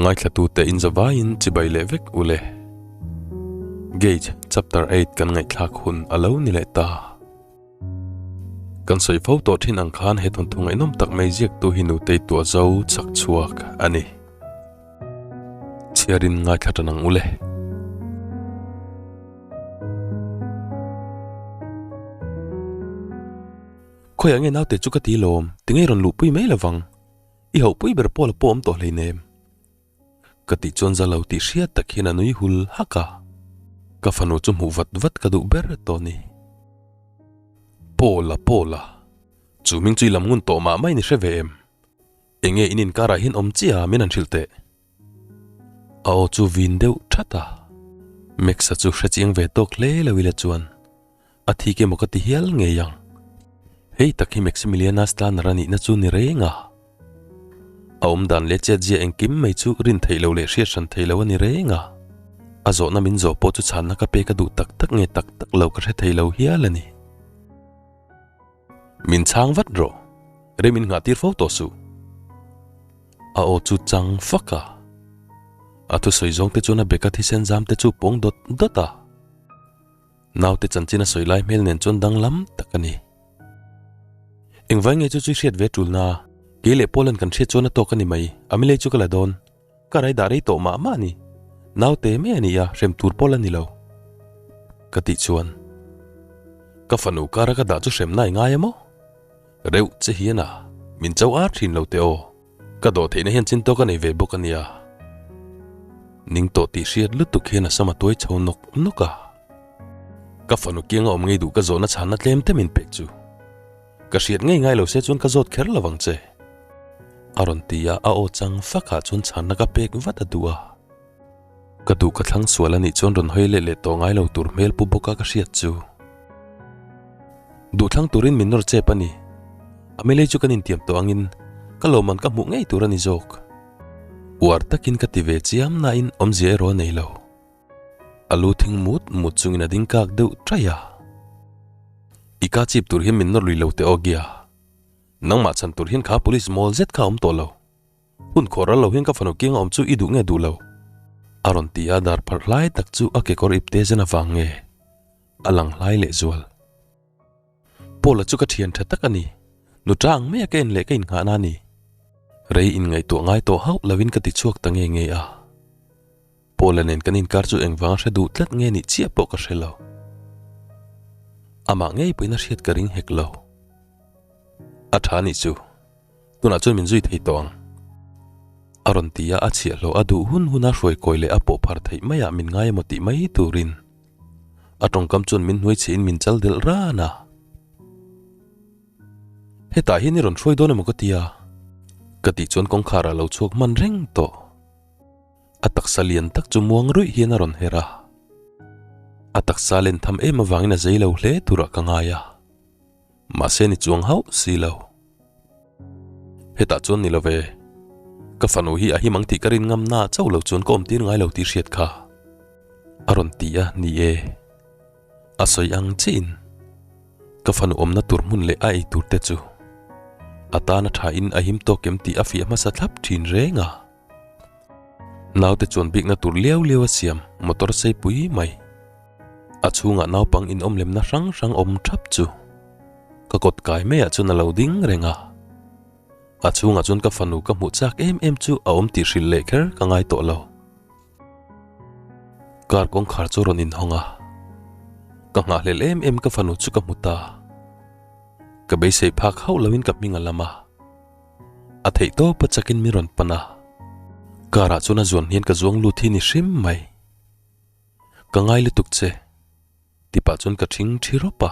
Ngaithlatute in zavaiin chibai leh vek u le. Gauge chapter eight kan ngaihthlak hun a lo ni leh ta. Kan sawi fo tawh thin ang khan he thawnthu ngaihnawm tak mai ziaktu hi nutei tuah zo chak chhuak a ni. Chhiarin ngaithla tan ang u le. Khawiah nge naute chu ka ti lawm, tinge rawn luhpui mai lovang. I hohpui ber pawh la pawh awm tawh hleinem. Ka tih chuan za lo tih hriat tak hian a nui hul hak a, ka fanu chu hmuh vat vat ka duh ber tawh ni. Paula Paula, chu hming chu i lam ngun tawh mah mai ni hre ve em? Enge in inkarah hian awm chiah a min han hrilh teh? A aw chu vin deuh that a, Max-a chu hre chiang ve tawk hle lo ila chuan a thik emaw ka ti hial ngei ang. Hei tak hi Maximiliana Stanner a nihna chu ni reng a. A awm dan leh chetzia engkim mai chu rin theih loh leh hriat hran theih loh a ni reng a. A zawhna min zawh pawh chu chhanna ka pek a duh tak tak nge tak tak lo ka hre thei lo hial a ni. Min chhang vat rawh, rei min nghah tir fo tawh suh. A aw chu chang fak a. A thusawi zawng te chuan a beka thisen zam te chu pawng dawt dawt a. Naute chanchin a sawi lai hmel nen chuan danglam tak a ni. Engvai nge chu chu i hriat ve tulna? Kei leh Paul-a'n kan hriat chuan a tawk a ni mai, a milei chu ka la dawn. Ka rai dah rei tawh mah mah a ni. Naute mai a ni a, hrem tur pawh la ni lo. Ka tih chuan, Ka fanu kara ka dah chu hremna i ngai a maw? Reuh che hian a, min cho ar thin lo teh aw. Ka dawh theihna hian chin tawk a nei ve bawk a nia. Ning tawh tih hriat lutuk hian a sam a tuai chho nawk nawk a. Ka fanu kianga awm ngei duh ka zawhna chhanna tlem te min pek chu. Ka hriat ngei ngai lo se chuan ka zawt kher lo vang che. A rawn ti a, a aw chang fakah chuan chhanna ka pek vat a duh a. Ka duh ka thlang sual a nih chuan rawn hawi leh leh tawh ngai lo tur hmel pu bawka ka hriat chu. Duh thlang turin min nawr chep a ni. A melei chu kan intiam tawh angin ka lawmman ka hmuh ngei tur a ni zawk. Uar takin ka ti ve chiam nain awmzia erawh a nei lo. A lu thing mut mut chungin a ding kak deuh ṭaih a. I ka chip tur hian min nawr lui lo teh aw Gia. Nangmah chhan tur hian kha police mawl zet kha a awm tawh lo. Hun khawh ral lo hian ka fanu kianga awm chu i duh nge duh lo? A rawn ti a, dar pharh hlai tak chu a kekawr ipte zen avang nge a lang hlai leh zual. Paula chu ka thian tha tak a ni, nu ta ang maia ka en leh ka innghahna a ni. Rei inngaihtuah ngai tawh hauh lovin ka ti chhuak ta nge nge a. Paula nen kan inkar chu engvanga hre duh tlat nge nih chiah pawh ka hre lo. Amah ngei pawhin a hriat ka ring hek lo. A tha nih chu. Tunah chuan min zui thei tawh ang. A rawn ti a, a chhiahhlawh a duh hun huna hruai kawi leh a pawh phar theih maiah min ngai emaw tih mai turin a tawngkam chuan min hnuai chhe in min chal delh ran a. Hetah hian i rawn hruai dawn emaw ka ti a, ka tih chuan kawngkhar ah lo chhuak hman reng tawh. A taksa lian tak chu muang ruih hian a rawn her a. A taksa len tham em avangin a zei lo hle turah ka ngai a. Mahse ni chuang hauh si lo. Hetah chuan ni lo ve. Ka fanu hi a him ang tih ka rin ngam na chauh lo chuan ka awm tir ngai lo tih hriat kha. A rawn ti a, ni e. A sawi ang chiah in ka fanu awmna tur hmun leh a ei tur te chu a tan a tha in a him tawk em tih a fiah hmasa thlap thin reng a. Naute chuan bikna tur liau liau a siam motor sei pui mai. A chhungah naupang inawm lemna hrang hrang awm thap chu ka kawt kai maiah chuan a lo ding reng a. A chhungah chuan ka fanu ka hmuh chak em em chu a awm tih hrilh leh kher ka ngai tawh lo. Car kawngkhar chu rawn inhawng a, ka nghahhlelh em em ka fanu chu ka hmu ta. Ka beisei phak hauh loin ka hming a lam a. A theih tawp a chakin min rawn pan a, car ah chuan a zuan hian ka zuang lut hi ni hrim mai. Ka ngai lutuk che, ti pah chuan ka thing thi rawp a.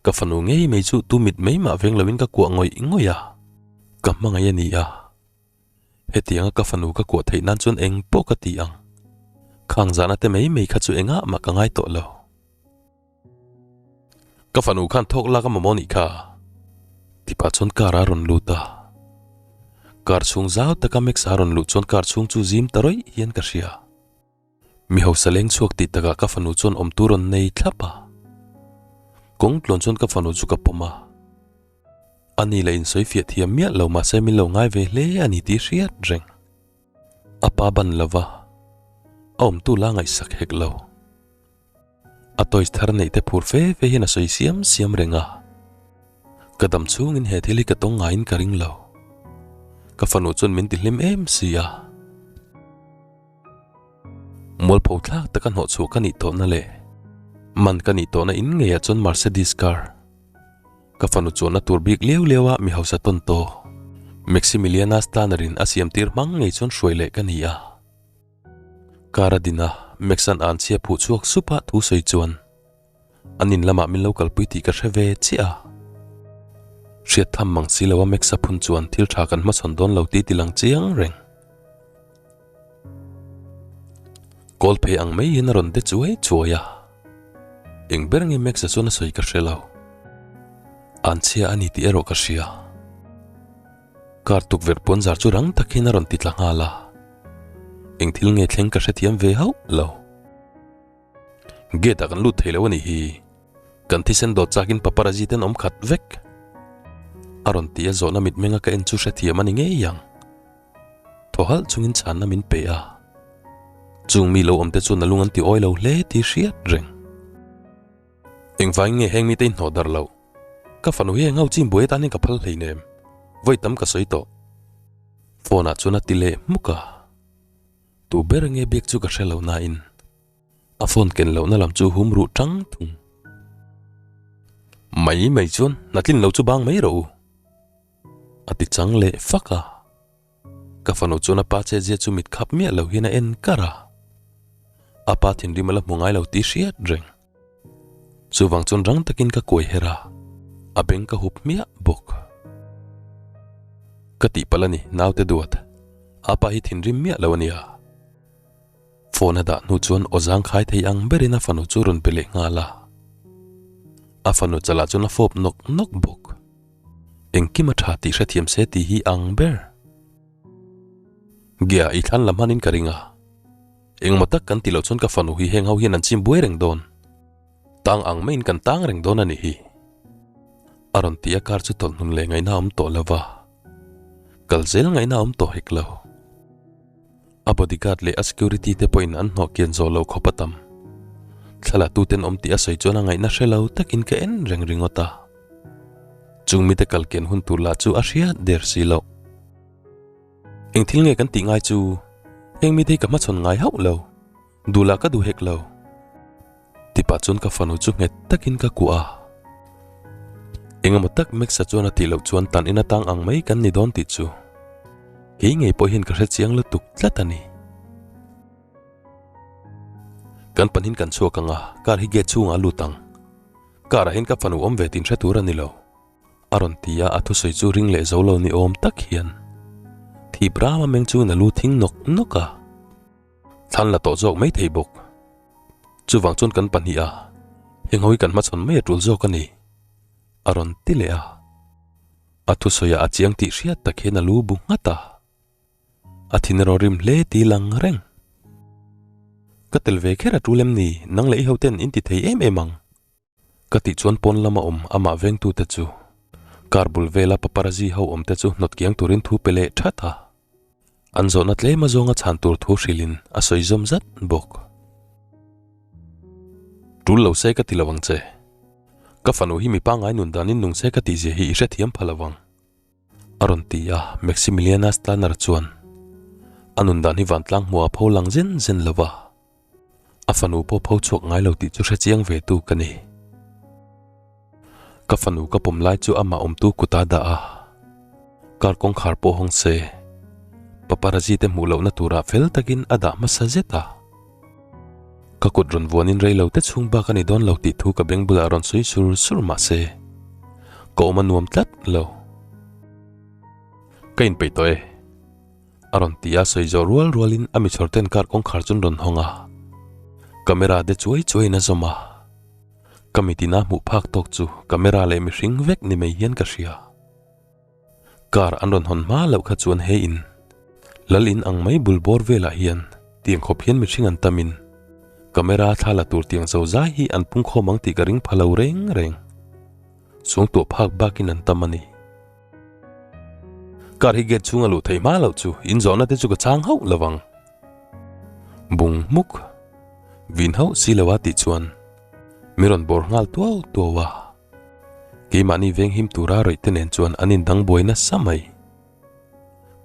Ka fanu ngei mai chu tu mit mai mah veng loin ka kuah ngawih ngawih a, ka hmangaih a ni a. Hetianga ka fanu ka kuah theih nan chuan eng pawh ka ti ang. Khang zahna te mai mai kha chu engah mah ka ngai tawh lo. Ka fanu khan thawk lak a mamawh nih kha, ti pah chuan car a rawn lut a. Car chhung zau taka Max a rawn luh chuan car chhung chu zim ta rawih hian ka hria. Mi hausa leng chhuak tih takah ka fanu chuan awm tur rawn nei thlap a. Kawng tluan chuan ka fanu chu ka pawm a. Ani la insawi fiah thiam miah lo mahse min lo ngai ve hle a ni tih hriat reng. A pa ban lova, a awmtu la ngaihsak hek lo. A toys thar neih te phur fe fe hian a sawi siam siam reng a. Ka dam chhungin he thil hi ka tawng ngaiin ka ring lo. Ka fanu chuan min ti hlim em si a. Mualpho thlak taka hnawh chhuah ka nih tawhna leh man ka nih tawhna in ngeiah chuan Mercedes car ka fanu chuanna tur bik liau liau a mi hausa tawn tawh Maximiliana Stanner in a siam tir hmang ngei chuan hruai leh ka ni a. Car a din a, Max-a'n an chhia phuh chhuak sup a thu sawi chuan An in lamah min lo kalpui tih ka hre ve chiah a. Hriat tham mang si lo a Max-a phun chuan thil tha kan hmachhawn dawn lo tih ti lang chiang reng. Kawl phei ang mai hian a rawn de chuai chuai a. Eng ber nge Max-a chuan a sawi ka hre lo. An chhia a ni tih erawh ka hria. Car tukverh puanzar chu rang tak hian a rawn ti tla nghal a. Eng thil nge thleng ka hrethiam ve hauh lo. Gate ah kan lut thei lo a nih hi. Kan thisen dawt chakin paparazzi ten awm khat vek. A rawn ti a zawhna mitmenga ka en chu hrethiam a ni ngei ang. Thaw halh chungin chhanna min pe a. Chung mi lo awm te chuan a lung an ti awi lo hle tih hriat reng. Engvangin nge heng mite in hnawh darh loh? Ka fanu hi engau chin buai atan hian ka phal hleinem. Vawi tam ka sawi tawh. Phone ah chuan a ti leh hmuk a. Tu ber nge biak chu ka hre lo nain a phone ken lohna lam chu hum ruh tang thung. Mai mai chuan hna tlin lo chu bang mai rawh u. A ti chang leh fak a. Ka fanu chuan a pa che zia chu mit khap miah lo hian a en kar a. A pa thinrim a la hmu ngai lo tih hriat reng. Chuvang chuan rang takin ka kuai her a, a beng ka hup hmiah bawk. Ka tihpalh a ni, naute duat. A pa hi thinrim miah lo a nia. Phone a dah hnu chuan aw zangkhai thei ang berin a fanu chu rawn pe leh nghal a. A fanu chalah chuan a fawp nawk nawk bawk. Engkim a tha tih hrethiam se tih hi ang ber. Gia, i thlan la hmanin ka ring a. Engmaw tak kan ti loh chuan ka fanu hi heng ho hian an chim buai reng dawn. Tang ang maiin kan tang reng dawn a nih hi. A rawn ti a car chu tawlh hnun leh ngaihna a awm tawh lo va, kal zel ngaihna a awm tawh hek lo. A bodyguard leh a security te pawhin an hnawh kian zawh lo khawp a tam. Thla la tuten awm tih a sawi chuan a ngaihna hre lo takin ka en reng ringawt a. Chung mite kal kian hun tur lah chu a hriat der si loh. Eng thil nge kan tih ngai chu heng mite hi ka hmachhawn ngai hauh lo, duh lah ka duh hek lo. Tipah chuan ka fanu chu nghet takin ka kuah a. Engemaw tak Max-a chuan a tih loh chuan tan in atang ang mai kan ni dawn tih chu kei ngei pawh hian ka hre chiang lutuk tlat a ni. Kan panin kan chhuak ang a, car hi gate chhungah a lut ang. Car ah hian ka fanu awm ve tih hre tur a ni lo. A rawn ti a, a thusawi chu ring leh zo lo ni awm tak hian thip rama meng chungin a lu thing nawk nawk a. Thlan la tawh zawk mai thei bawk. Chuvang chuan kan pahnih a, heng ho hi kan hmachhawn mai a tul zawk a ni, a rawn ti leh a. A thusawi ah a chiang tih hriat tak hian a lu bu nghat a. A thin erawh rim hle ti lang reng. Ka tel ve kher a tul em ni, nang leh i hoten in ti thei em em ang. Ka tih chuan pawn lama awm amah vengtute chu car bul vela paparazzi ho awmte chu hnawt kiang turin thu pe leh that a. An zawhna tlem azawnga chhan tur thu hrilhin a sawi zawm zat bawk. Tul lo se ka ti lo ang che. Ka fanu hi mi pangngai nun danin nung se ka tihzia hi i hrethiam pha lo ang. A rawn ti a, Maximiliana Stanner chuan a nun dan hi vantlang hmuh a pho lang zen zen lo va. A fanu pawh pho chhuak ngai lo tih chu hre chiang ve tu ka ni. Ka fanu ka pawm lai chu amah awmtu kut a dah a, car kawngkhar pawh hawng se, paparazzi te hmuh lohna turah fel takin a dah hmasa zet a. Ka kut rawn vuanin rei lo te chhung bak a ni dawn lo tih thu ka beng bulah rawn sawi sur sur mah se, ka awm a nuam tlat lo. Ka inpeih tawh e. A rawn ti a, sawi zawh rual rualin a michhawr ten car kawngkhar chu an rawn hawng a, camera te chuai chuaiin a zawm a, ka mitin a hmuh phak tawk chu camera leh mihring vek ni mai hian ka hria. Car an rawn hawn hma loh kha chuan he in lal in ang mai bul bawr velah hian tiang khawp hian mihring an tamin camera thla la tur tiang zo zai hi an pungkhawm ang tih ka ring pha lo reng reng. Chhungtuah phak bakin an tam a ni. Car hi gate chhunga luh theih hma loh chu in zawhna te chu ka chang hauh lo vang. Bung hmuk. Vin hauh si lo a tih chuan mi rawn bawr nghal tuau tuau a. Keimahni veng him tura rawih te nen chuan an indang buai nasa mai.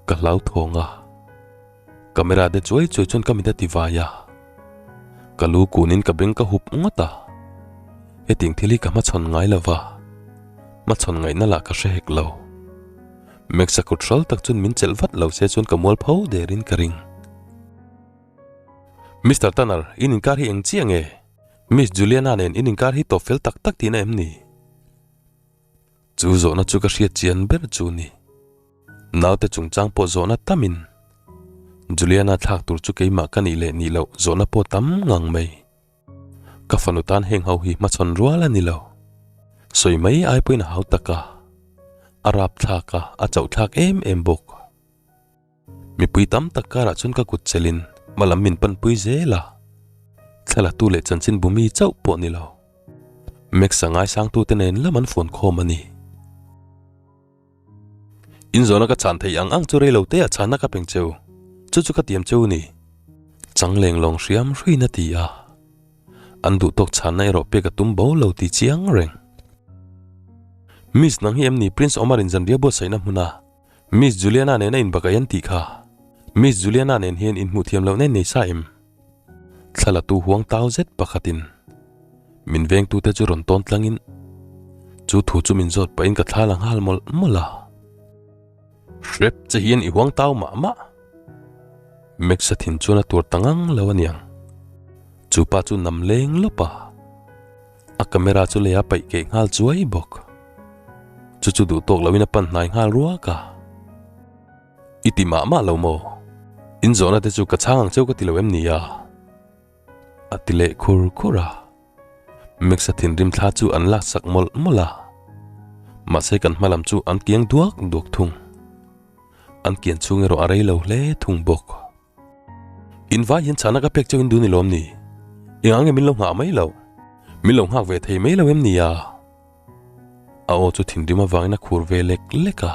Ka hlauthawng a. Camera te chuai chuai chuan ka mit a ti vai a. Ka lu kunin ka beng ka hup ngawt a. Hetiang thil hi ka hmachhawn ngai lo va, hmachhawn ngaihna lah ka hre hek lo. Max-a kut hral tak chuan min chelh vat lo se chuan ka mual pho derin ka ring. Mister Tanner, in inkar hi eng chiah nge? Miss Juliana nen in inkar hi tawp fel tak tak tihna em ni? Chu zawhna chu ka hriat chian ber chu ni. Naute chungchang pawh zawhna tamin Juliana thlak tur chu keimah ka nih leh nih loh zawhna pawh tam ngang mai. Ka fanu tan heng ho hi hmachhawn rual a ni lo. Sawi mai ai pawhin a hau tak a, a rap thlak a, a chauh thlak em em bawk. Mipui tam tak karah chuan ka kut chelin hma lam min panpui zel a, thlalatu leh chanchinbu mi chauh pawh ni lo. Max-a ngaisangtute nen lam an fuan khawm a ni. In zawhna ka chhan theih ang ang chu rei lo te ah chhanna ka peng cheu, chu chu ka tiam cheu ni. Chang leng lawng hriam hruiin a ti a, an duh tawk chhanna erawh pek a tum bo lo ti chiang reng. Miss nang hi em ni Prince Omar in zanriah buatsaihna hmuna Miss Juliana nena inbakaih an tih kha? Miss Juliana nen hian inhmuh thiam lohna in nei sa em? Thlalatu huang tau zet pakhatin min vengtute chu rawn tawn tlangin chu thu chu min zawt pahin ka thla la nghal mawlh mawlh a. Hrep che hian i huang tau mah mah. Max-a thin chuan a tuar ta ngang lo aniang. Chu pa chu nam leng lawp a, a camera chu lei a paih keh nghal chuai bawk. Chu chu duh tawk loin a pan hnai nghal ruak a. I ti mah mah lo maw? In zawhna te chu ka chhang ang cheu ka ti lo em ni a? A ti leh khur khur a. Max-a thinrim thla chu an lak sak mawlh mawlh a. Mahse kan hma lam chu an kiang duak duak thung. An kian chhung erawh a rei lo hle thung bawk. In vai hian chhahna ka pek cheu in duh ni lawm ni? Engah nge min lo nghah mai loh? Min lo nghak ve thei mai lo em ni a? A aw chu thinrim avangin a khur ve lek lek a.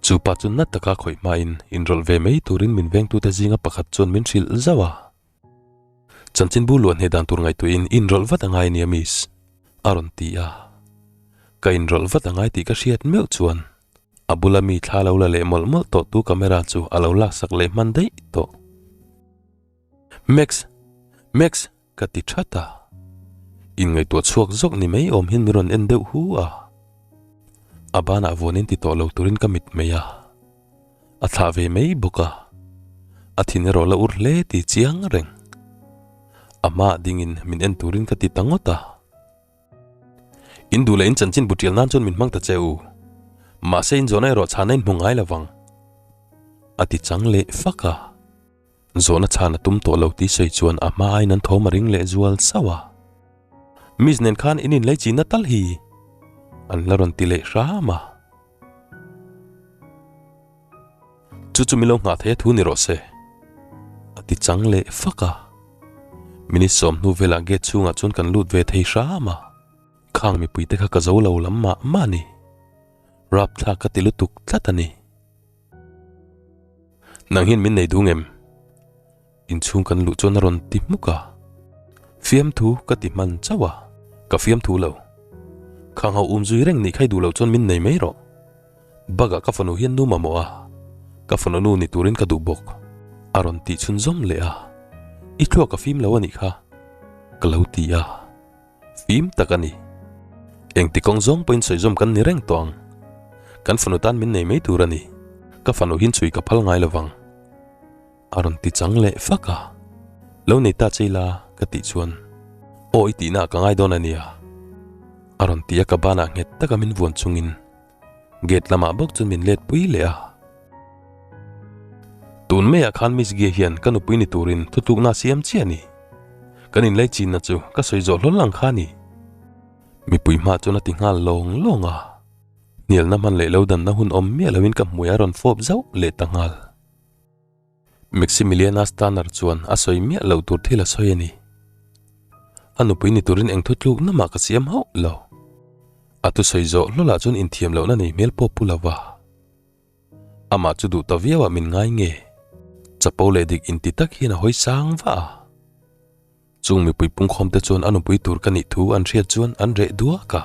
Chu pa chu nat taka khawih hmain inrawlh ve mai turin min vengtute zinga pakhat chuan min hrilh zauh a. Chanchinbu luah hneh dan tur ngaihtuahin inrawlh vat a ngai nia miss, a rawn ti a. Ka inrawlh vat a ngai tih ka hriat meuh chuan a bula mi thla lo la leh mawlh mawlh tawh tu camera chu a lo laksak leh hman daih tawh. Max! Max! Ka ti that a, inngaihtuah chhuak zawk ni mai awm hian min rawn en deuh hu a. A banah vuanin ti tawh lo turin ka mit mai a, a thlah ve mai bawk a, a thin erawh la ur hle ti chiang reng. A hmaah dingin min en turin ka ti ta ngawt a. In duh leh in chanchin bu tial nan chuan min hmang ta che u, mahse in zawhna erawh chhana in hmu ngai lo vang, a ti chang leh fak a. Zawhna chhan a tum tawh lo tih sawi chuan a hma aiin an thawm a ring leh zual sauh a. Miss nen khan in inlei chinna tal hi an la rawn ti leh hram a. Chu chu min lo nghah thei a thu ni rawh se, a ti chang leh fak a. Minute 10 velah gate chhungah chuan kan lut ve thei hram a. Khang mipuite kha ka zo lo lam mah mah a ni. Rapthlak ka ti lutuk tlat a ni. Nang hian min nei dung em? Inchhung kan luh chuan a rawn ti hmuk a. Fiamthu ka ti hman chauh a, ka fiamthu lo. Khang ho um zui reng nih kha i duh loh chuan min nei mai rawh. Bakah ka fanu hian nu mamawh a, ka fanu nu ni turin ka duh bawk. A rawn tih chhunzawm leh a, I thluak a fim lo a nih kha, ka lo ti a. Fim tak a ni. Engti kawng zawng pawhin sawizawm kan ni reng tawh ang. Kan fanu tan min nei mai tur a ni. Ka fanu hian chhui ka phal ngai lo vang. A rawn ti chang leh fak a. Lo nei ta che ila ka tih chuan aw i tihna ah ka ngai dawn a nia. A rawn ti a ka banah nghet taka min vuan chungin Gate lamah bawk chuan min let pui leh a. Tun maiah khan Miss Gia hian ka nupui ni turin thutlukna a siam chiah a ni. Kan inlei chinna chu ka sawi zawh hlawl ang kha a ni. Mipui hma chuan a ti nghal lawng lawng a. Hnialna hman leh lo danna hun awm miah loin ka hmui a rawn fawp zauh leh ta nghal. Maximiliana Stanner chuan a sawi miah loh tur thil a sawi a ni. A nupui ni turin eng thutlukna mah ka siam hauh lo. A thusawi zawh hlawlah chuan inthiam lohna nei hmel pawh pu lo va. Amah chu duh ta viauah min ngai nge. Chapo leh dik inti tak hian a hawi sang vah a. Chung mipui pungkhawmte chuan a nupui tur ka nih thu an hriat chuan an reh duak a.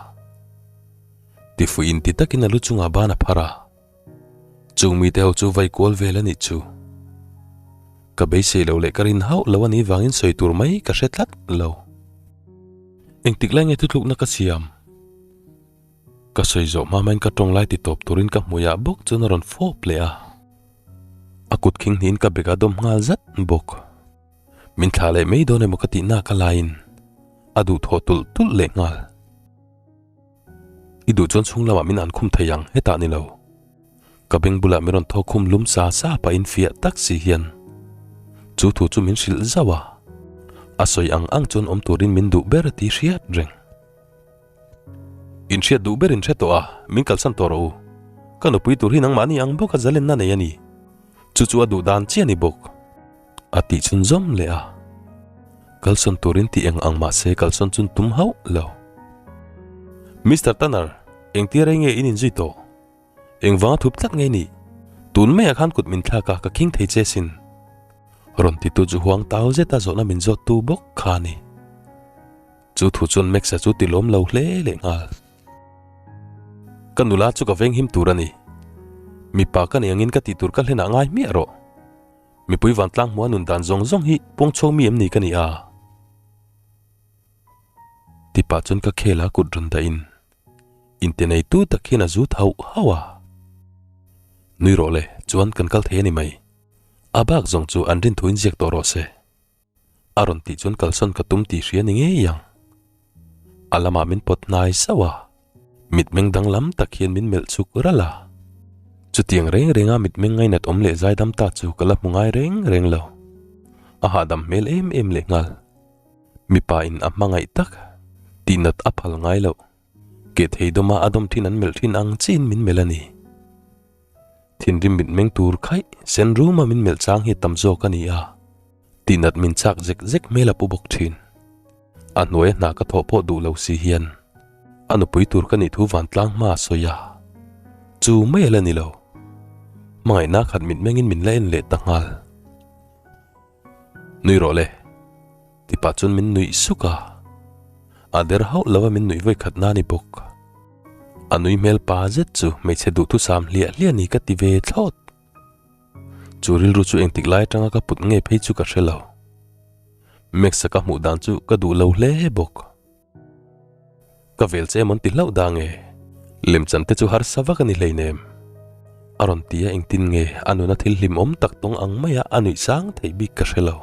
Tifuih inti takin a lu chungah ban a phar a. Chung mite ho chu vai kual vel a nih chu. Ka beisei lo leh ka rin hauh lo a nih vangin sawi tur mai ka hre tlat lo. Engtik lai nge thutlukna ka siam? Ka sawi zawh hma hmain ka tawng lai ti tawp turin ka hmuiah bawk chuan a rawn fawp leh a. A kut khing hnihin ka bag a dawm nghal zat bawk. Min thlah leh mai dawn emaw ka tih nak a laiin a duhthawh tulh tulh leh nghal. I duh chuan chhung lamah min an khum thei ang hetah ni lo. Ka beng bulah min rawn thaw khum lum sa sa pahin fiah tak si hian chu thu chu min hrilh zauh a. A sawi ang ang chuan awm turin min duh ber tih hriat reng. In hriat duh ber in hre tawh a, min kalsan tawh rawh u. Ka nupui tur hi nangmahni ang bawka zalenna nei a ni. Chu chu a duh dan chiah a ni bawk. A tih chhun zawm leh a. Kalsawn turin tih eng ang mahse kalsawn chun tum hauh lo. Mister Tanner, engtia rei nge in inzui tawh? Engvanga thup tlat nge nih? Tun maiah khan kut min thlak a, ka khing thei che sin. Rawn titu chu huang tau zeta zawhna min zawttu bawk kha a ni. Chu thu chuan Max-a chu ti lawm lo hle leh nghal. Ka nula chu ka venghim tur a ni. Mipa ka nei angin ka tih tur ka hlenah ngai hmiah rawh. Mipui vantlang hmua nun dan zawng zawng hi pawng chhuak mi em ni ka ni a? Ti pah chuan ka khel a kut rawn dahin inte neitu tak hian a zut hauh hauh a. Nui rawh le, chuan kan kal thei a ni mai. A bak zawng chu an rin thuin ziak tawh rawh se. A rawn tih chuan kalsawn ka tum tih hria ni ngei ang. A lamah min pawt hnai sauh a, mitmeng danglam tak hian min melh chuk ralh a. Chutiang reng renga mitmeng ngainat awm leh zaidam ta chu ka la hmu ngai reng reng lo. A hahdam hmel em em leh nghal. Mipa in a hmangaih tak tihnat a phal ngai loh. Ke thei dawma a dawm thin an melh thin ang chiin min melh a ni. Thinrim mitmeng tur khaih sen ruma min melh chang hi tam zawk a ni a, tihnat min chak zek zek hmel a pu bawk thin. A hnuaia hna ka thawh pawh duh lo si hian a nupui tur ka nih thu vantlang hma a sawi a, chu mai a la ni lo. Hmangaihna khat mitmengin min la en leh ta nghal. Nui rawh le. Ti pah chuan min nuih suk a, a der hauh lo a min nuih vawi khat na ni bawk. A nui hmel pa zet chu hmeichhe duhthusam hliah hliah ni ka ti ve thlawt. Chu rilru chu engtik lai atanga ka put nge phei chu ka hre lo. Max-a ka hmuh dan chu ka duh lo hle bawk. Ka vel che emawn ti hlauh da nge? Lemchan te chu harsa vak a ni hleinem. A rawn ti a engtin nge a nuna thil hlimawm tak tawng ang maia a nuih sang theih bik ka hre lo.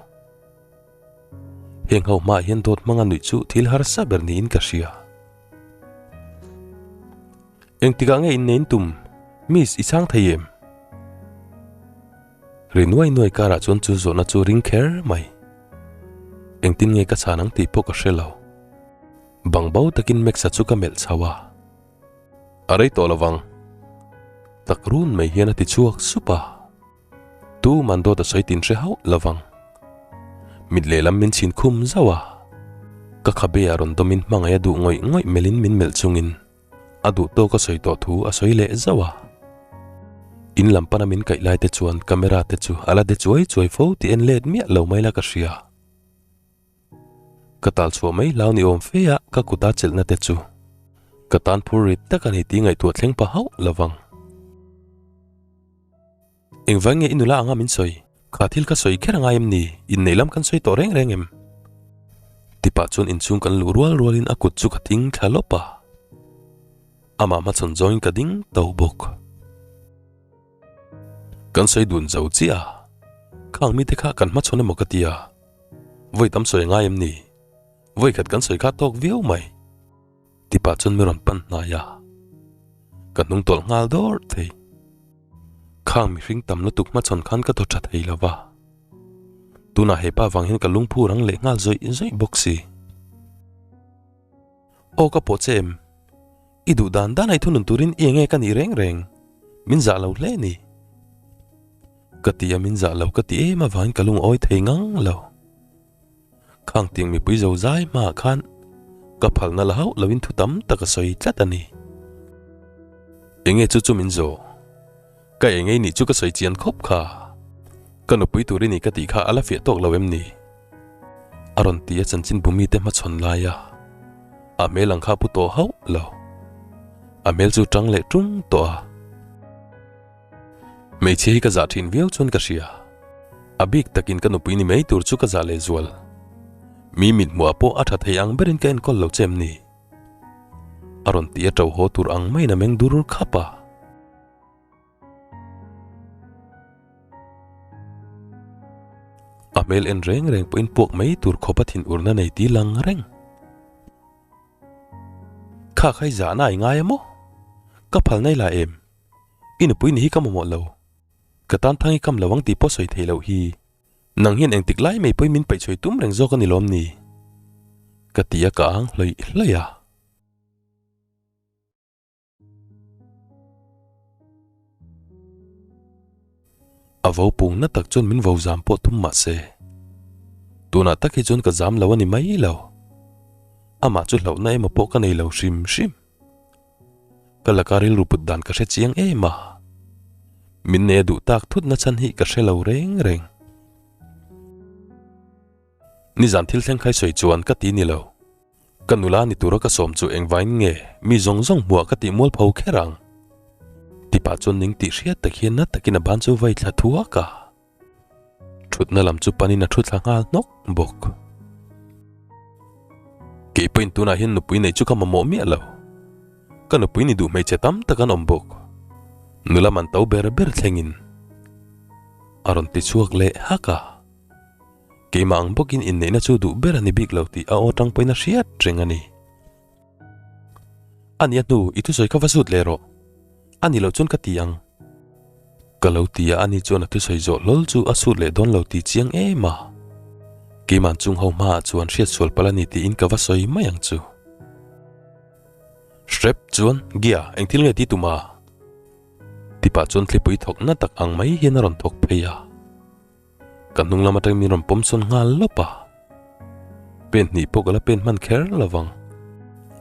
Heng ho hmaah hian dawt hmanga nuih chu thil harsa ber niin ka hria. Engtikah nge innein tum? Miss, i chhang thei em? Ri nuai nuai karah chuan chu zawhna chu ring kher mai. Engtin nge ka chhan ang tih pawh ka hre lo. Bang bo takin Max-a chu ka melh chho a. A rei tawh lovang. Tak run mai hian a ti chhuak sup a. Tu man dawt a sawi tin hre hauh lovang. Mit lehlam min chhin khum zauh a. Ka khabe ah rawn dawmin hmangaih a duh ngawih ngawih melhin min melh chungin a duh tawk a sawi tawh thu a sawi leh zauh a. In lam pana min kaih lai te chuan camera te chu a la de chuai chuai fo tih en let miah lo mai la ka hria. Ka tal chhuah mai hlau ni awm fe a ka kuta chelhna te chu ka tan phur rit tak a ni tih ngaihtuah thleng pah hauh lovang. Engvang nge i nula anga min sawi? Kha thil ka sawi kher angai em ni? Inneih lam kan sawi tawh reng reng em? Tipah chuan inchhung kan luh rual rualin a kut chu ka thing thla lawp a. Amah hmachhawn zawngin ka ding to bawk. Kan sawi dun zo chiah a, khang mite kha kan hmachhawn emaw ka ti a, vawi tam sawi angai em ni? Vawi khat kan sawi kha tawk viau mai. Tipah chuan mi rawn pan hnai a, ka hnung tawlh nghal dawrh thei. Khang mihring tam lutuk hmachhawn khan ka thaw tha thei lo va, tunah hepa vang hian ka lungphu rang leh nghal zawih zawih bawk si. Aw ka pawh che em? I duh dan dan a i thunun turin i enge ka nih reng reng? Min zah lo hle ni. Ka ti a min zah lo ka ti em avangin ka lungawi thei ngang lo. Khang tiang mipui zo zai hmaah khan ka phalna la hauh loin thu tam tak a sawi tlat a ni. Enge chu chu min zawh? Ka engei nih chu ka sawi chian khawp kha. Ka nupui tur i ni ka tih kha a la fiah tawk lo em ni? A rawn ti a chanchinbu mite hmachhawn lai a, a hmel ang kha a pu tawh hauh lo. A hmel chu tang leh tung tawh a. Hmeichhia hi ka zah thin viau chuan ka hria. A bik takin ka nupui ni mai tur chu ka zah leh zual. Mi mithmuhah pawh a tha thei ang berin ka enkawl lo che em ni? A rawn ti a to haw tur ang maiin a meng dur khap a. A hmel en reng reng pawhin puak mai tur khawpa thinurna nei ti lang reng. Kha khai zahna i ngai a maw? Ka phal nai la em? I nupui ni hi ka mamawh lo. Ka tan thang i kam lo ang tih pawh sawi theih loh hi. Nang hian engtik lai mai pawhin min paihchhawi tum reng zawk a ni lawm ni? Ka ti a ka ang hlawih hlawih a. A vo pung na tak chuan min vo zam pawh tum mah se, tunah tak hi chuan ka zam lo a ni mai lo. Amah chu hlauhna emaw pawh ka nei lo hrim hrim. Ka laka rilru put dan ka hre chiang em a, min nei a duh tak thut na chhan hi ka hre lo reng reng. Nizan thil thleng khai sawi chuan ka ti ni lo. Ka nula ni tura ka sawm chu engvain nge mi zawng zawng hmuah ka tih mualpho kher ang? Tipa chuan ning tih hriat tak hian na takin a ban chu vai thla thuak a. Thutna lam chu panin a thu thla nghal hnawk bawk. Kei pawhin tunah hian nupui neih chu ka mamawh miah lo. Ka nupui ni duh hmeichhe tam tak an awm bawk. Nula man to ber ber thlengin a rawn ti chhuak leh hak a. Keimah ang bawkin inneihna chu duh ber a ni bik lo tih a aw tang pawhin a hriat reng a ni. A nia hnu, i thusawi kha va zut leh rawh. A ni loh chuan ka ti ang. Ka lo ti a, ani chuan a thusawi zawh hlawl chu a sut leh dawn lo tih chiang em a. Keimah chung ho hmaah chuan hriatsual palh a ni tiin ka va sawi mai ang chu. Hrep chuan, Gia, eng thil nge ti tum a? Tipah chuan thlipui thawk na tak ang mai hian a rawn thawk phei a. Ka hnung lam atangin min rawn pawm sawn nghal lawp a. Pen hnih pawh ka la pen hman kher lo vang.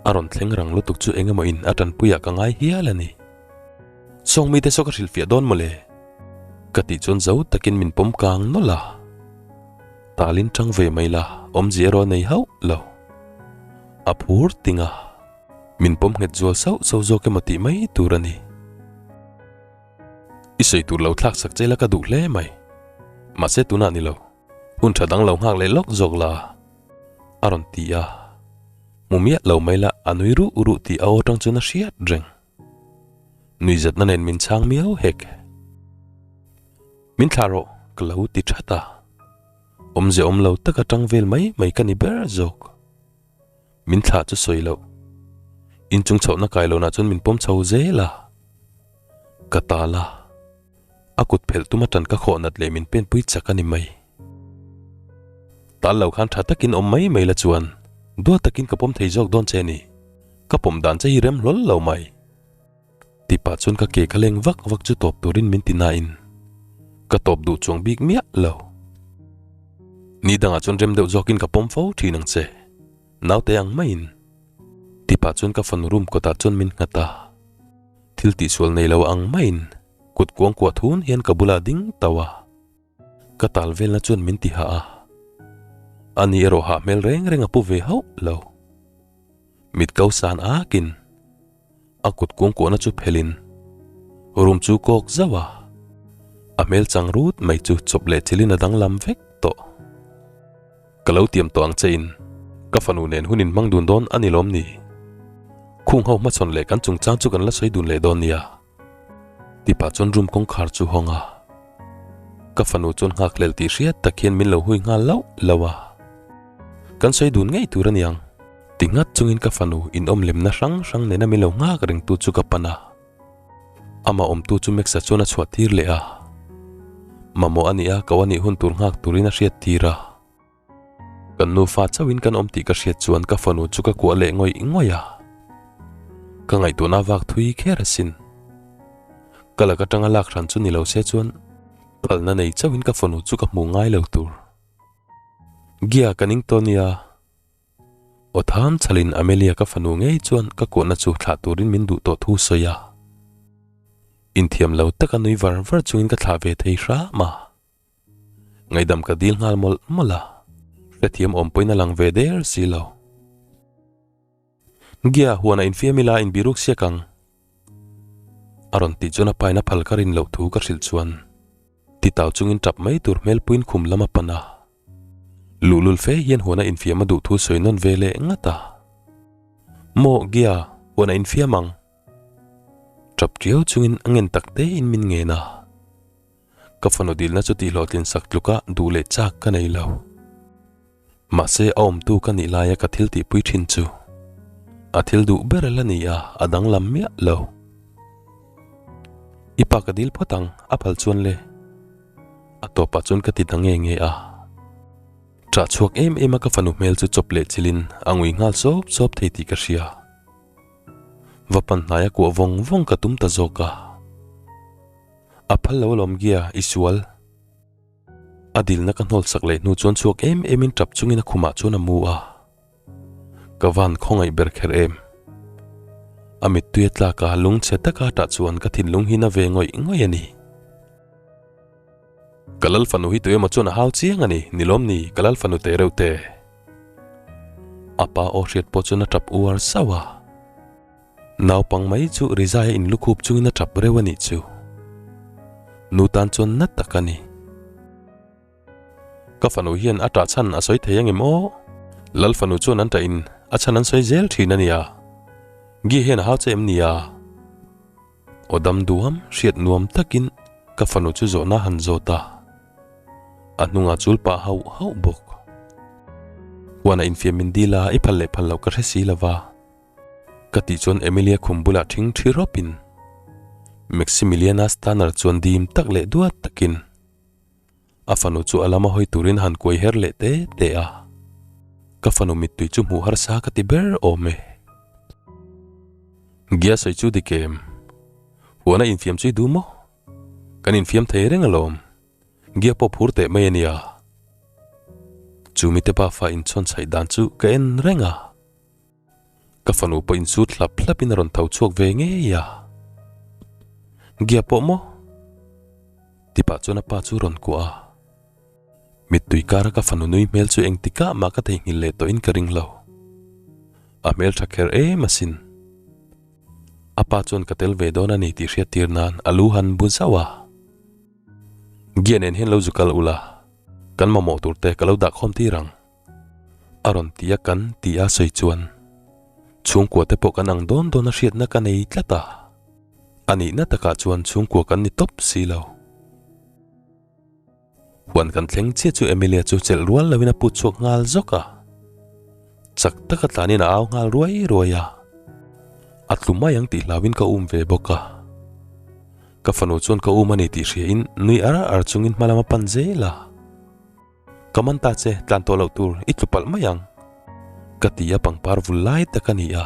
A rawn thleng rang lutuk chu eng emaw in a tanpuiah ka ngai hial a ni. Sawng mite saw ka hrilhfiah dawn mawle. Ka tih chuan zo takin min pawm kang nawlh a. Talin tang ve mai la, awmzia erawh a nei hauh lo. A phur ting a. Min pawm nghet zual sauh sauh zawk emaw tih mai tur a ni. I sawi tur lo thlak sak che la ka duh hle mai. Mahse tunah ni lo. Hun tha dang lo nghak leh lawk zawk la. A rawn ti a. Hmu miah lo mai la a nui ruh ruh tih a aw tang chuan a hriat reng. Nui zatna nen min chhang miau hek. Min thlah rawh ka lo ti that a. Awmze awm lo taka tang vel mai mai ka ni ber zawk. Min thlah chu sawi loh. Inchung chhohna kai lohnah chuan min pawm chho zel a. Ka tal a. A kut phelh tum atan ka khawh nat leh min penpui chak a ni mai. Tal lo khan tha takin awm mai mai la chuan duat takin ka pawm thei zawk dawn che ni. Ka pawm dan che hi rem hlawl lo mai. Ti pah chuan ka ke ka leng vak vak chu tawp turin min ti nain ka tawp duh chuang bik miah lo. Ni dangah chuan rem deuh zawkin ka pawm fo thin ang che, naute ang maiin. Ti pah chuan ka fanu room kawtah chuan min nghat a, thil tihsual nei lo ang maiin kut kuang kuah thun hian ka bulah ding tauh a. Ka tal velna chuan min ti hah a, ani erawh hah hmel reng reng a pu ve hauh lo. Mit ko san akin a kut kuangkuahna chu phelin room chu kawk zauh a, a hmel chang rut mai chu chawp leh thilin a danglam vek tawh. Ka lo tiam tawh ang che in ka fanu nen hun in hmang dun dawn a ni lawm ni? Khung ho hmachhawn leh kan chungchang chu kan la sawi dun leh dawn nia. Tipa chuan room kawngkhar chu hawng a, ka fanu chuan nghakhlel tih hriat tak hian min lo hui nghal lauh lauh a. Kan sawi dun ngei tur a niang. Ti nghat chungin ka fanu inawm lemna hrang hrang nena min lo nghak rengtu chu ka pan a. Amah awmtu chu Max-a chuan a chhuah tir leh a. Mamawh a nih a, ko a nih hun tur nghak turin a hriat tir a. Kan nufa chauhin kan awm tih ka hriat chuan ka fanu chu ka kuah leh ngawih ngawih a. Ka ngaihtuahna vak thui kher asin. Ka lak atanga lak hran chu ni lo se chuan phalna nei chauhin ka fanu chu ka hmu ngai lo tur. Gia ka ning tawh nia. Aw tham chhalin Amelia ka fanu ngei chuan ka kuahna chu thlah turin min duh tawh thu sawi a. Inthiam lo taka nui var var chungin ka thlah ve thei hram a. Ngaihdam ka dil nghal mawlh mawlh a, hrethiam awm pawhin a lang ve der si lo. Gia, huanah infiam ila inbiruk siak ang. A rawn tih chuan a pain a phal ka rin loh thu ka hrilh chuan titau chungin tap mai tur hmelpuiin khum lam a pan a. Luhlul fe hian huana infiam a duh thu sawi nawn ve leh ngat a. Maw Gia, huana infiam ang. Tap tiau chungin a ngen tak tein min ngen a. Ka fanu dilna chu tihhlawhtlin sak tluka duh leh chak ka nei lo. Mahse a awmtu ka nih laia ka thil tihpui thin chu a thil duh ber la ni a, a danglam miah lo. I pa ka dil phawt ang, a phal chuan le. A tawpah chuan ka ti ta nge nge a. Ṭah chhuak em em a ka fanu hmel chu chawp leh chilin a ngui nghal sawp sawp thei tih ka hria. Va pan hnaia kuah vawng vawng ka tum ta zawk a. A phal lo alawm Gia, i sual. A dilna ka hnawl sak leh hnu chuan chhuak em em in tap chungin a khumah chuan a mu a. Ka van khawngaih ber kher em. A mittui a tlak a, lungchhe taka tah chuan ka thinlung hi na ve ngawih ngawih a ni. Ka lal fanu hi tu emaw chuan a hau chiang a ni, ni lawm ni, ka lal fanu teh reuh te. A pa aw hriat pawh chuan a tap uar sauh a. Naupang mai chu Rizai a inlukhup chungin a tap reuh a nih chu. Nu tan chuan na tak a ni. Ka fanu hian a tah chhan a sawi thei angem aw? Lal fanu chuan an tah in a chhan an sawi zel thin a nia. Gia hian a hau che em nia? Aw dam duam, hriat nuam takin ka fanu chu zawhna han zawt a. A hnungah chul pah hauh hauh bawk. Huanah infiam min dil a, i phal leh phal loh ka hre si lova. Ka tih chuan Emilia khum bulah ṭhing ṭhi rawpin Maximiliana Stanner chuan dim tak leh duat takin a fanu chu a lama hawi turin han kuai her leh te te a. Ka fanu mittui chu hmuh harsa ka ti ber awm e. Gia sawi chu dik em? Huana infiam chu i duh maw? Kan infiam thei reng alawm. Gia pawh phur teh mai a nia. Chu mite bafa inchhawn chhaih dan chu ka en reng a. Ka fanu pawh insut hlap hlap in a rawn tho chhuak ve ngei a. Gia pawh maw? Tipah chuan a pa chu rawn kuah a. Mittui kara ka fanu nui hmel chu engtikah mah ka theihnghilh leh tawhin ka ring lo. A hmel tha kher em asin. A pa chuan ka tel ve dawn a ni tih hriat tir nan a lu han bu zauh a. Gia nen hian lo zu kal ula, kan mamawh tur te ka lo dah khawm tir ang. A rawn ti a kan ti a sawi chuan chhungkua te pawh kan ang dawn dawn a hriatna ka nei tlat a, a nihna takah chuan chhungkua kan ni tawp si lo. Huan kan thleng chiah chu Emilia chu chelh rual loin a put chhuak nghal zawk a, chak taka tlanin a au nghal ruai ruai a, a tlu mai ang tih hlauin ka um ve bawk a. Ka fanu chuan ka um a ni tih hriain nui ar ar chungin hma lam a pan zel a. Ka man ta che, tlan tawh loh tur i tlu palh mai ang. Ka ti a pangpar vul lai tak a ni a.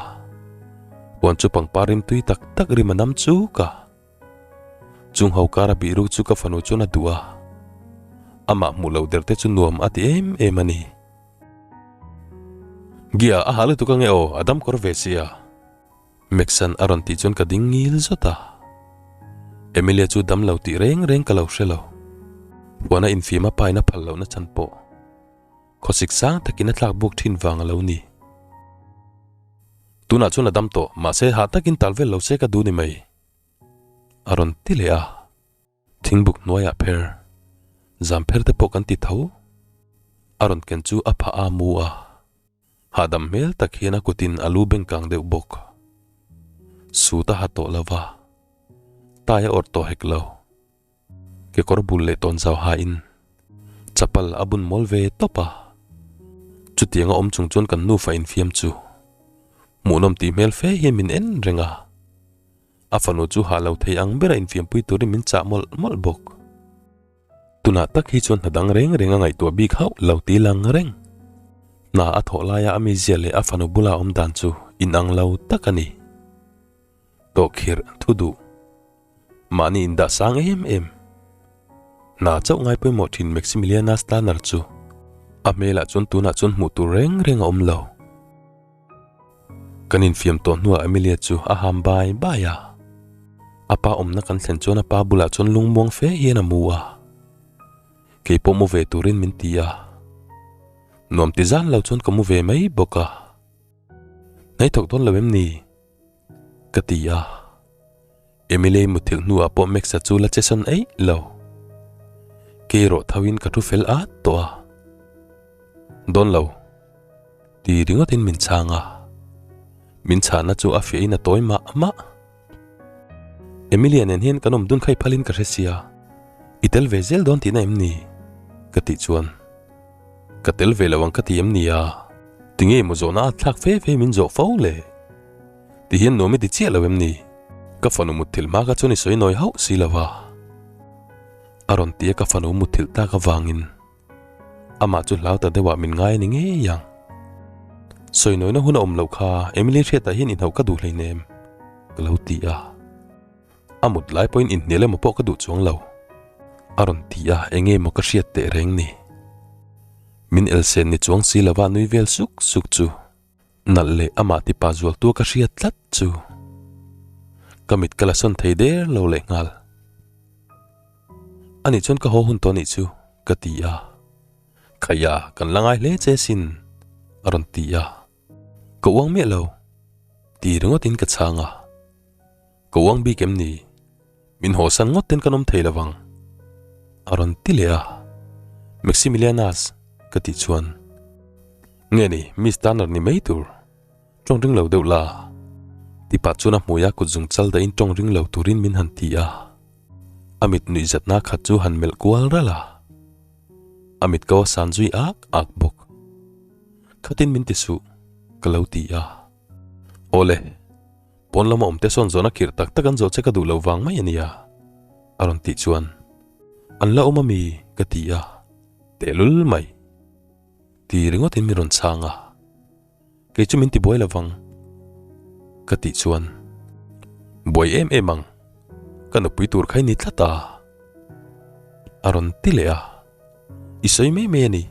Huan chu pangpar rim tui tak tak rim a nam chuk a. Chung ho kara bih ruk chu ka fanu chuan a duh a. Amah hmuh loh der te chu nuam a ti em em a ni. Gia, a hah lutuk ange aw, a dam kawr ve sia. Meksan a rawn tih chuan ka ding ngil zawt a. Emilia chu dam lo tih reng reng ka lo hre lo. Huana infim a pain a phal lohna chhan pawh khawsik sang takin a tlak buk thin vang a lo ni. Tunah chuan a dam tawh, mahse hah takin tal vel lo se ka duh ni mai. A rawn ti leh a. Thingbuk hnuaiah pher, zam pher te pawh kan ti tho. A rawn ken chu a phah a mu a. Hahdam hmel tak hian a kutin a lu bengkang deuh bawk. Suit a ha tawh lo va, tie a awrh tawh hek lo. Kekawr bul leh tawn zau hain chapal a bun mawl ve tawp a. Chutianga awm chung chuan kan nufa infiam chu hmuhnawm tih hmel fe hian min en reng a. A fanu chu hah lo thei ang bera infiampui turin min chah mawlh mawlh bawk. Tunah tak hi chuan hna dang reng reng a ngaihtuah bik hauh lo ti lang reng. Hna a thawh laia a mizia leh a fanu bula awm dan chu inang lo tak a ni. Tawhkhirh thu duh. Mahni indah sang em em. Hna chauh ngai pawimawh thin Maximiliana Stanner chu a hmelah chuan tunah chuan hmuh tur reng reng a awm lo. Kan infiam tawh hnuah Emilia chu a ham bai bai a. A pa awmna kan thlen chuan a pa bulah chuan lungmuang fe hian a mu a. Kei pawh mu ve turin min ti a. Nuam ti zan lo chuan ka mu ve mai bawk a. Hnai thawk dawn lo em ni? Ka ti a. Emily muthilh hnuah pawh Max-a chu la che sawn eih lo. Kei erawh tho in ka thu fel at tawh a. Dawn lo. Ti ringawt in min chhang a. Min chhahna chu a fiah in a tawi mah mah. Emilia nen hian kan awm dun kha i phal in ka hre sia. I tel ve zel dawn tihna em ni? Ka tih chuan. Ka tel ve lo ang ka ti em ni a? Tinge maw zawhna a thlak fe fe min zawh fo le? Ti hian nuam i ti chiah lo em ni? Ka fanu mutthilh hma kha chuan i sawi nawi hauh si lo va. A rawn ti a ka fanu mutthilh tak avangin amah chu hlau ta deuhah min ngai a ni ngei ang. Sawi nawina hun a awm loh kha Emily hriatah hian inhauh ka duh hleinem ka lo ti a. A mut lai pawhin inhnial emaw pawh ka duh chuang lo. A rawn ti a enge maw ka hriat teh reng ni. Min elsen ni chuang si lova nui vel suk suk chu. Nalh leh amah tipa zualtua ka hriat tlat chu ka mit ka la sawn thei der lo leh nghal. Ani chuan ka haw hun tawh anih chu ka ti a. Khaia kan la ngai hle che sin a rawn ti a. Ka uang miah lo ti ringawtin ka chhang a. Ka uang bik em ni? Min hawsan ngawt ten kan awm thei lo vang. A rawn ti leh a. Maximilianas ka tih chuan, Nge ni, Miss Turner ni mai tur. Tawng ring lo deuh la. Ti pah chuan a hmui a kut zung chal dahin tawng ring lo turin min han ti a. A mit nuihzatna khat chu han melh kual ralh a. A mit ko a san zui ak ak bawk. Khatin min ti suh, ka lo ti a. Awle. Pawn lama awmte sawn zawhna khirh tak tak an zawh che ka duh loh vang mai a nia, a rawn tih chuan, An la awm a mi? ka ti a, Tehlul mai ti ringawtin min rawn chhang a, Kei chu min ti buai lo vang ka tih chuan, Buai em em ang, ka nupui tur kha i ni tlat a, a rawn ti leh a, I sawi mai mai a ni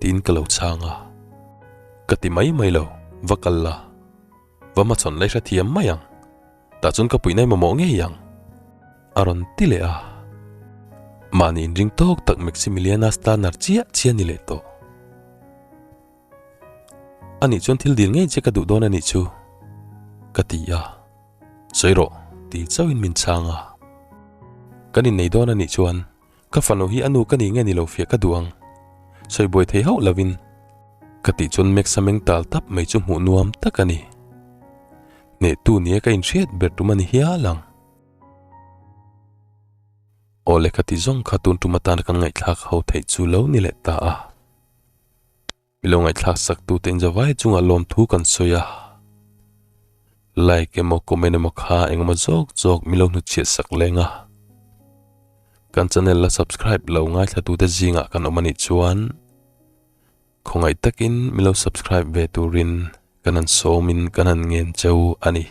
tiin ka lo chhang a, Ka ti mai mai lo, va kal la. Va hmachhawn lai hrethiam mai ang. Tah chuan ka puihna i mamawh ngei ang. A rawn ti leh a. Mahni inring tawk tak Maximiliana Stanner chiah chiah a ni leh tawh. Anih chuan thil dil ngei che ka duh dawn a nih chu, ka ti a. Sawi rawh, ti chauhin min chhang a. Kan innei dawn a nih chuan Ka fanu hi a nu ka ni nge ni lo fiah ka duh ang. Sawi buai thei hauh lovin. Ka tih chuan Max a meng tal tap mai chu hmuh nuam tak a ni. Hnehtu nia ka inhriat ber tum a ni hial ang. Aw lehkha ti zawng kha tun tum atana kan ngaihthlak ho theih chu lo ni leh ta a. Mi lo ngaihthlak sak tute inzavai chungah lawmthu kan sawi a, like emaw comment emaw kha engemaw zawk zawk mi lo hnutchhiah sak leng a, kan channel la subscribe lo ngaithla tute zingah kan awm anih chuan khawngaih takin mi lo subscribe ve turin kan han sawmin kan han ngen cheu a ni.